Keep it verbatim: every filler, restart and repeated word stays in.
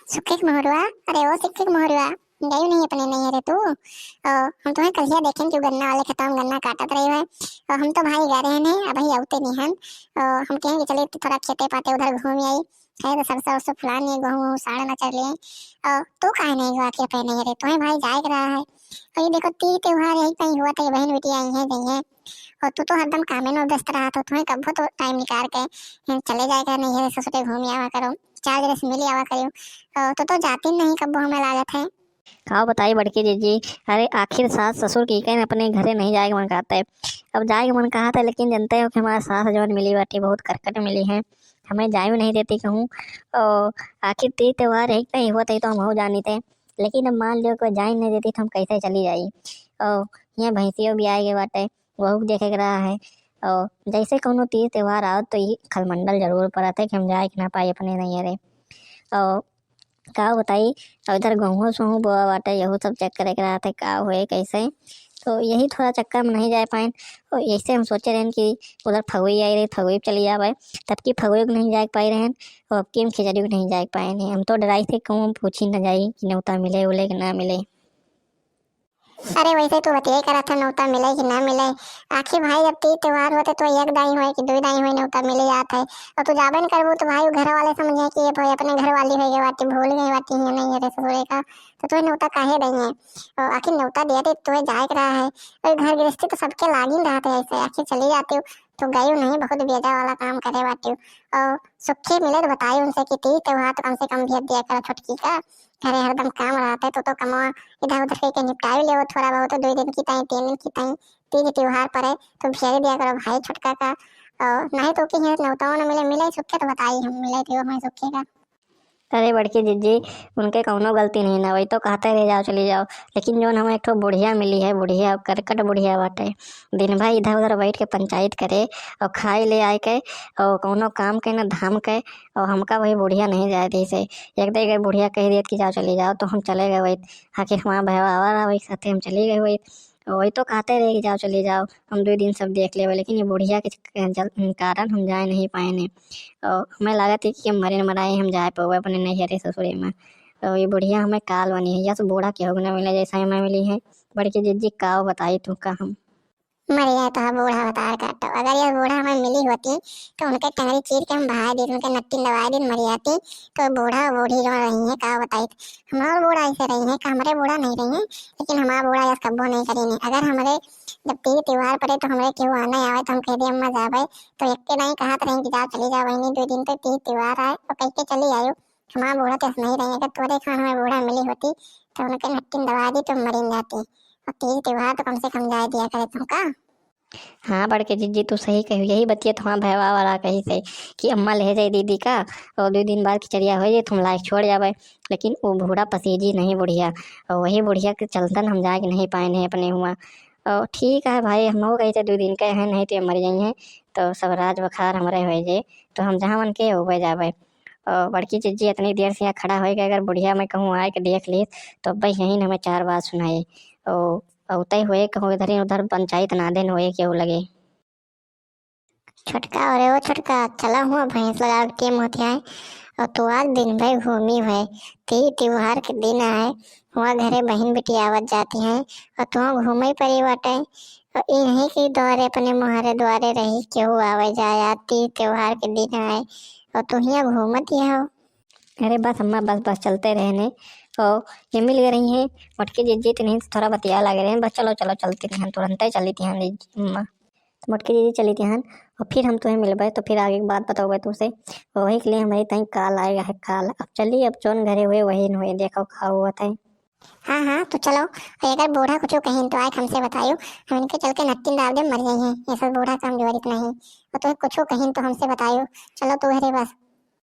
सुखे के महुरवा, अरे ओ सुखे के महुरवा, गयू नहीं अपने नैहरे तू? ओ, हम तुम्हें कलिया देखेन कि गन्ना वाले खेतवा में गन्ना काटत रही है। ओ, हम तो भाई गए रहन है, अबही आउते नहीं हन। ओ, हम कहेन कि चले थोड़ा खेते पाते उधर घूम आई, है तो सरसों उरसों फुलान लिए, गेहूं वहूं साड़ न चले। ओ, तू काहे नहीं गवा के अपने नैहरे? तुम्हें भाई जाए के रहा है। और ये देखो, तीज त्योहार यही कहीं हुआ था, ये बहन बेटी आई है, गई है, और तू तो हरदम कामे में व्यस्त रहा, तो तुम्हें कब्बो तो टाइम निकाल के चले जाए कर नैहरे ससुरे घूम आवा करो, चार जने से मिल आवा करो। और तू तो जाती नहीं कब्बो, हमें लागत है। का बताई बड़की जीजी, अरे आखिर सास ससुर की कहीं अपने घरे नहीं जाए के मन कहता है। अब जाए के मन कहता है, लेकिन जानते हो कि हमारे सास जवन मिली बाटी बहुत करकट मिली है, हमें जाए भी नहीं देती कहूँ। और आखिर तीज त्योहार है कि नहीं हुआ, तो हम हो जानी थे, लेकिन अब मान लियो कोई जाए नहीं देती तो हम कैसे चली जाई? और यहाँ भैंसियों भी आए गए बाटे, वहू के देखे के रहा है। और जैसे कोनो तीज त्योहार आओ तो ये खलमंडल जरूर पड़त है कि हम जाए के ना पाई अपने नैहरे। और का बताई, और इधर गेहूं सोहूं बोआ बाटे, यहू सब चेक करे के रहत है का होए कैसे। तो यही थोड़ा चक्कर में नहीं जाए पाएन। और ऐसे हम सोचे रहन कि उधर फगुई आई रही, फगुई पे चली जावे, तब की फगुई को नहीं जाए पाए रहन, और अब की हम खिचड़ी को नहीं जाए पाए नहीं। हम तो डराई थे कहूँ हम पूछी न जाई कि न्योता मिले उले कि ना मिले। अरे वैसे तू बतिया करत है न्योता मिले कि ना मिले। आखिर भाई जब तीज त्योहार होते तो एक दाई होए कि दो दाई होए न्योता मिले जात है। और तू जाबे न करबू तो भाई वो घर वाले समझे कि ये भाई अपने घर वाली हो गए बाटी, भूल गए बाटी है नहीं अरे ससुरे का, तो तुम्हें न्योता काहे देंगे? और आखिर न्योता दिया थे तुम्हें जाए के रहा है। और घर गृहस्थी तो सबके लागिन रहते है ऐसे, आखिर चली जाती हो तो गई नहीं, बहुत बेजा वाला काम करे बाटी हो। और सुखी मिले तो बताई उनसे कि तीज त्योहार तो कम से कम भेज दिया करो छोटकी का, घरे हरदम काम रहते तो, तो कमवा इधर उधर करके निपटाई लेवो थोड़ा बहुत, दो दिन की ताई, तीन दिन की ताई, तीज त्योहार पड़े तो भेज दिया करो भाई छोटका का। और नहीं तो कि यहाँ न्योता न मिले, मिले सुखे तो बताई हम, मिले थे हमें सुखे का। अरे बड़की जिज्जी, उनके कौनो गलती नहीं ना, वही तो कहते रह जाओ चली जाओ, लेकिन जो हमें एक ठो बुढ़िया मिली है, बुढ़िया करकट बुढ़िया बाटे, दिन भर इधर उधर बैठ के पंचायत करे और खाए ले आए के और कौनो काम के ना धाम के, और हमका वही बुढ़िया नहीं जाए दी से। एक दे गए बुढ़िया कह दिए कि जाओ चली जाओ, तो हम चले गए वही, आखिर हमारा भैया आवा रहा वही साथे हम चली गए वही। वही तो कहते रहे कि जाओ चली जाओ, हम दो दिन सब देख लेवे, लेकिन ये बुढ़िया के च-, जल-, कारण हम जाए नहीं पाए ने। और हमें लागत है कि हम मरे न मराए हम जाए पावे अपने नैहरे ससुरे में। और ये बुढ़िया हमें काल बनी है, या तो बूढ़ा केहू के ना मिले जैसा हमें मिली है। बड़की जिज्जी का बताई तू का हम। मर गया तो बूढ़ा बतार काटो। अगर ये बूढ़ा हमें मिली होती तो उनके टंगरी चीर के हम बहा दी, उनके नट्टी दबा दी, मर जाती। तो बूढ़ा बूढ़ी जो रही है का बताई, हमार बूढ़ा ऐसे रही है कि हमरे बूढ़ा नहीं रही है, लेकिन हमार बूढ़ा जस कब्बो नहीं करी नहीं। अगर हमरे जब तीज त्योहार पड़े तो हमरे केहू आने आवे तो हम कह दे अम्मा जाबे, तो एक के नहीं कहत रही कि जाओ चली जाओ बहनी, दो दिन तो तीज त्योहार आए और कह के चली आयो। हमार बूढ़ा तो ऐसे नहीं रही, अगर तोरे खान में बूढ़ा मिली होती तो उनके नट्टी दबा दी तो मरिन जाती। और तीज त्योहार तो कम से कम जाए दिया करे तुमका। हाँ बड़के जिज्जी, तू सही कही, यही बतिया तो हमार भयवा वाला कही से कि अम्मा ले जाए दीदी का और दो दिन बाद खिचड़िया हो जाए, तुम लायक छोड़ जावे। लेकिन वो बूढ़ा पसीजी नहीं बुढ़िया, और वही बुढ़िया के चलतन हम जाए के नहीं पाए नहीं अपने हुआ। और ठीक है भाई, हम लोग कही थे दो दिन के हैं, नहीं तो ये मर जाई हैं, तो सब राज बखार हमरे हो जाए, तो हम जहाँ मन के हो जावे। और बड़की जिज्जी इतनी देर से यहाँ खड़ा होए के अगर बुढ़िया मैं कहूँ आए के देख ली तो अब यहीं हमें चार बात सुनाई। और अउते हुए कहूँ इधर ही उधर पंचायत ना देन हुए केहू लगे। छोटका, अरे ओ छोटका, चला हुआ भैंस लगा के टेम होते आए। और तू आज दिन भर घूमी हुए, तीज त्योहार के दिन आए, हुआ घरे बहन बेटी आवत जाती हैं और तू घूमे परी बाटे। और इन्हीं के द्वारे अपने मुहरे द्वारे रही, केहू आवे जाए, आज तीज त्योहार के दिन आए और तू हियाँ घूमत ही हो। अरे बस अम्मा, बस बस, चलते रहने। और ये मिल गए रही हैं मोटकी जिज्जी, तो नहीं तो थोड़ा बतिया लगे रहे हैं। बस चलो चलो, चलती रहन, तुरंते चली थी अम्मा। तो मोटकी जिज्जी चली थी और फिर हम तुम्हें मिलबे तो फिर आगे की बात बताओगे तुमसे। वही के लिए हमारी तई काल आएगा है काल। अब चलिए, अब जोन घरे हुए वही न हुए, देखो का हुआ था। हाँ हाँ, तो चलो, और अगर बूढ़ा कुछ कहीं तो आए हमसे बतायो, हम इनके चल के नट्टी दाब दे मर जाई हैं। ऐसा बूढ़ा कमजोर इतना ही, और तुम्हें कुछ कहीं तो हमसे बतायो। चलो तू घरे बस।